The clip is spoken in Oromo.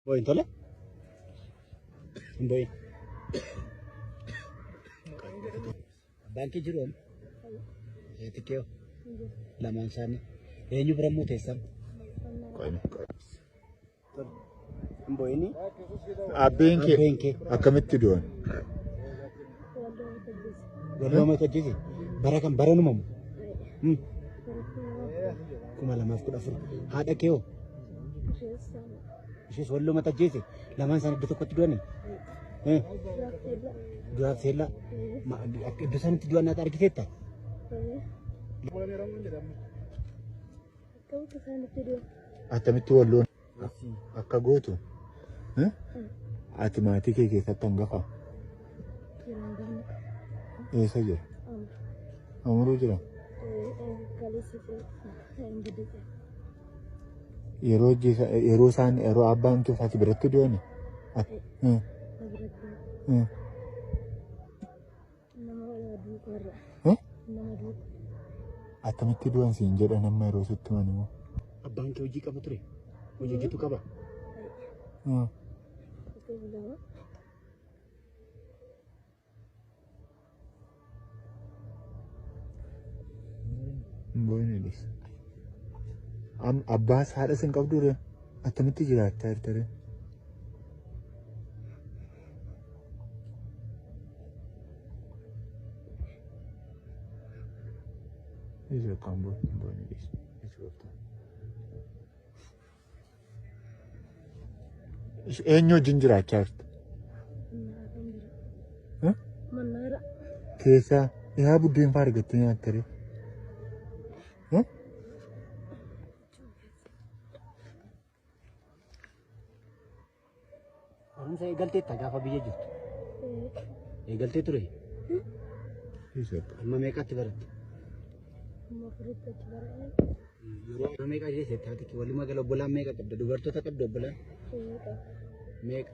Boo'in tole? Hin boo'in. Abbaan kee jiru amma? Haati kee hoo? Lamaan isaanii. Eenyu bira immoo teessama? Tole. Hin boo'inii? Abbeen kee Abbeen kee. akkamitti du'an? Walloo mata ajjeese? Bara kan bara numamu? 2014. Haadha kee hoo? Ishees walloo mata ajjeese? Lamaan isaanii iddoo tokkotti du'anii? Duraaf seellaa. Akka iddoo isaanitti du'an ati argiteetta? Akkamitti walloon akka gootu? Ati maatii kee keessatti hangafa? Eessa jira? Amruu jira. Yeroo yeroo isaan yeroo abbaan kee ati biratti du'ani? Akkamitti du'an siin jedhan amma yeroo sitti himan immoo? Abbaan kee hojii qaba ture? Hojii hojjetu qaba? Hin boo'in Elis. Abbaas haadhas hin qabdu ree? Akkamitti jiraachaa jirta ree? Dhiisi bakka hin boo'in hin boo'in dhiisi. Dhiisi gooftaa. Eenyu wajjin jiraachaa jirta? Mannaara. Keessaa yaa buddeen fa'aa argattee nyaatta ree? Barumsa eegalteetta gaafa biyya jirtu? Eegaltee ture? Dhiisi bakka. Amma meeqatti baratte? Amma afuritti achi baradhe. Yeroo amma meeqa jeesse taate walumaa gala obbolaan meeqa qabda? Dubartoota qabda obbolaan? Meeqa? Meeqa?